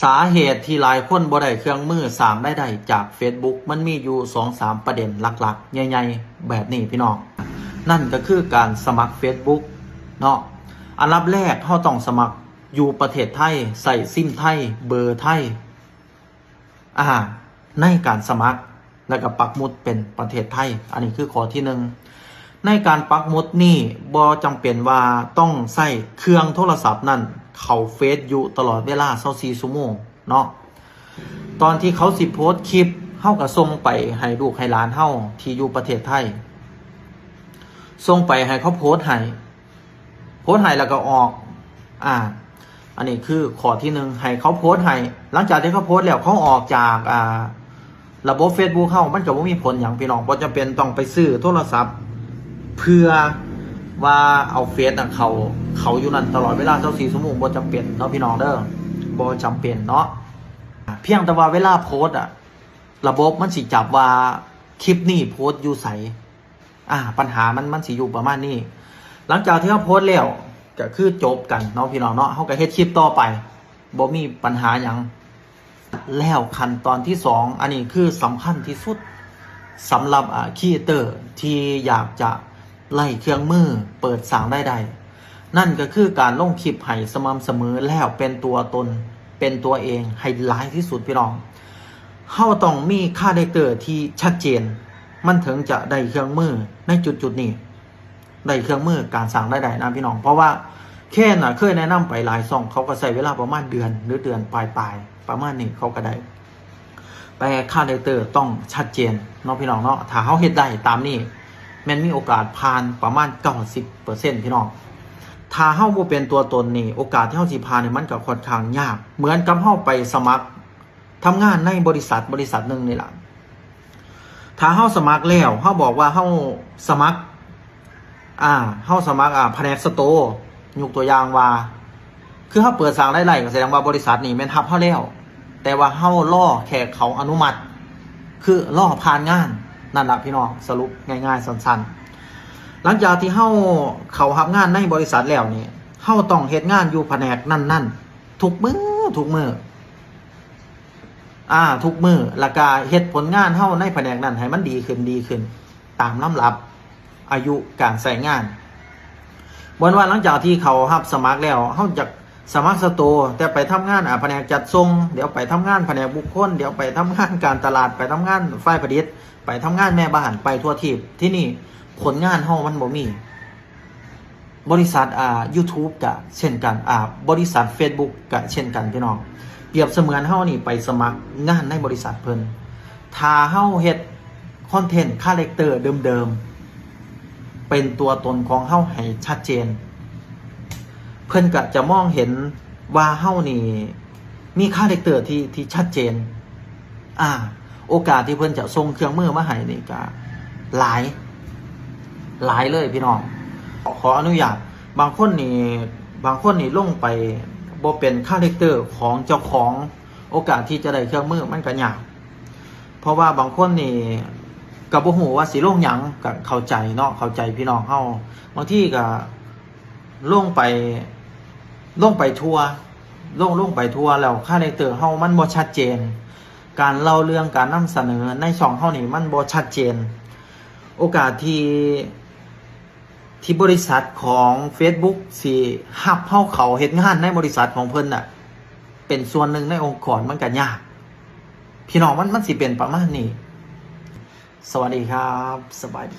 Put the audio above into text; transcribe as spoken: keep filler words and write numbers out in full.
สาเหตุที่หลายคนบ่ได้เครื่องมือสร้างรายได้จาก Facebook มันมีอยู่สองสามประเด็นหลักๆ ใหญ่ๆ แบบนี้พี่น้อง นั่นก็คือการสมัคร Facebook เนาะ อันดับแรกเราต้องสมัครอยู่ประเทศไทย ใส่ซิมไทย เบอร์ไทย อ่า ในการสมัคร แล้วก็ปักหมุดเป็นประเทศไทย อันนี้คือข้อที่หนึ่ง ในการปักหมุดนี่บ่จำเป็นว่าต้องใช้เครื่องโทรศัพท์นั่นเข้าเฟซอยู่ตลอดเวลา ยี่สิบสี่ ชั่วโมงเนาะ ตอนที่เขาสิโพสต์คลิป เฮาก็ส่งไปให้ลูกให้หลานเฮาที่อยู่ประเทศไทย ส่งไปให้เขาโพสต์ให้ โพสต์ให้แล้วก็ออก อ่า อันนี้คือข้อที่หนึ่ง ให้เขาโพสต์ให้ หลังจากที่เขาโพสต์แล้วเขาออกจาก อ่า ระบบ Facebook เฮา มันก็บ่มีผลหยังพี่น้อง บ่จำเป็นต้องไปซื้อโทรศัพท์ เพื่อว่าเอาเฟซน่ะเข้า เข้าอยู่นั่นตลอดเวลา ยี่สิบสี่ ชั่วโมง บ่จำเป็นเนาะพี่น้องเด้อ บ่จำเป็นเนาะ เพียงแต่ว่าเวลาโพสต์อะ ระบบมันสิจับว่าคลิปนี้โพสต์อยู่ไส อ่า ปัญหามัน มันสิอยู่ประมาณนี้ หลังจากที่เราโพสต์แล้ว ก็คือจบกันเนาะพี่น้องเนาะ เราก็เฮ็ดคลิปต่อไป บ่มีปัญหาหยัง แล้วขั้นตอนที่สอง อันนี้คือสำคัญที่สุด สำหรับ อ่า ครีเอเตอร์ที่อยากจะไล่เครื่องมือเปิดสร้างรายได้ นั่นก็คือการลงคลิปให้สม่ำเสมอ แล้วเป็นตัวตน เป็นตัวเองให้หลายที่สุดพี่น้อง เฮาต้องมีคาแรคเตอร์ที่ชัดเจน มันถึงจะได้เครื่องมือในจุดๆนี้ ได้เครื่องมือการสร้างรายได้นะพี่น้อง เพราะว่าเคนน่ะเคยแนะนำไปหลายช่อง เขาก็ใช้เวลาประมาณเดือนหรือเดือนปลายๆ ประมาณนี้เขาก็ได้ แต่คาแรคเตอร์ต้องชัดเจนเนาะพี่น้องเนาะ ถ้าเฮาเฮ็ดได้ตามนี้ แม่นมีโอกาสผ่านประมาณ เก้าสิบเปอร์เซ็นต์ พี่น้อง ถ้าเฮาบ่เป็นตัวตนนี่ โอกาสที่เฮาสิผ่านนี่มันก็ค่อนข้างยาก เหมือนกับเฮาไปสมัครทำงานในบริษัท บริษัทหนึ่งนี่ล่ะ ถ้าเฮาสมัครแล้ว เฮาบอกว่าเฮาสมัคร อ่า เฮาสมัคร อ่า แผนกสโตร์ ยกตัวอย่างว่า คือเฮาเปิดสร้างรายได้ก็แสดงว่าบริษัทนี่แม่นรับเฮาแล้ว แต่ว่าเฮารอแค่เขาอนุมัติ คือรอผ่านงาน นั่นล่ะพี่น้อง สรุปง่ายๆ สั้นๆ หลังจากที่เฮาเข้ารับงานในบริษัทแล้วนี่ เฮาต้องเฮ็ดงานอยู่แผนกนั้นๆ ทุกมื้อ ทุกมื้อ อ่า ทุกมื้อ แล้วก็เฮ็ดผลงานเฮาในแผนกนั้นให้มันดีขึ้น ดีขึ้น ตามลำดับอายุการใช้งาน บ่แม่นว่าหลังจากที่เขารับสมัครแล้ว เฮาจะสมัครสโตร์ แต่ไปทำงาน อ่า แผนกจัดส่ง เดี๋ยวไปทำงานแผนกบุคคล เดี๋ยวไปทำงานการตลาด ไปทำงานฝ่ายผลิต ไปทำงานแม่บ้าน ไปทั่วทีป ที่นี่ผลงานเฮามันบ่มี บริษัท อ่า YouTube ก็เช่นกัน อ่า บริษัท Facebook ก็เช่นกันพี่น้อง เปรียบเสมือนเฮานี่ไปสมัครงานในบริษัทเพิ่น ถ้าเฮาเฮ็ดคอนเทนต์คาแรคเตอร์เดิมๆ เป็นตัวตนของเฮาให้ชัดเจน เพิ่นก็จะมองเห็นว่าเฮานี่มีคาแรคเตอร์ที่ ที่ชัดเจน อ่า โอกาสที่เพิ่นจะส่งเครื่องมือมาให้นี่ก็หลาย หลายเลยพี่น้อง ขอ ขออนุญาต บางคนนี่ บางคนนี่ลงไปบ่เป็นคาแรคเตอร์ของเจ้าของ โอกาสที่จะได้เครื่องมือมันก็ยาก เพราะว่าบางคนนี่ก็บ่ฮู้ว่าสิลงหยัง ก็เข้าใจเนาะ เข้าใจพี่น้องเฮา บางทีก็ลงไป ลงไปทั่ว ลง ลงไปทั่ว แล้วคาแรคเตอร์เฮามันบ่ชัดเจน การเล่าเรื่อง การนำเสนอในช่องเฮานี่มันบ่ชัดเจน โอกาสที่ ที่บริษัทของ Facebook สิรับเฮาเข้าเฮ็ดงานในบริษัทของเพิ่นน่ะ เป็นส่วนหนึ่งในองค์กรมันก็ยาก พี่น้อง มัน มันสิเป็นประมาณนี้ สวัสดีครับ สบายดี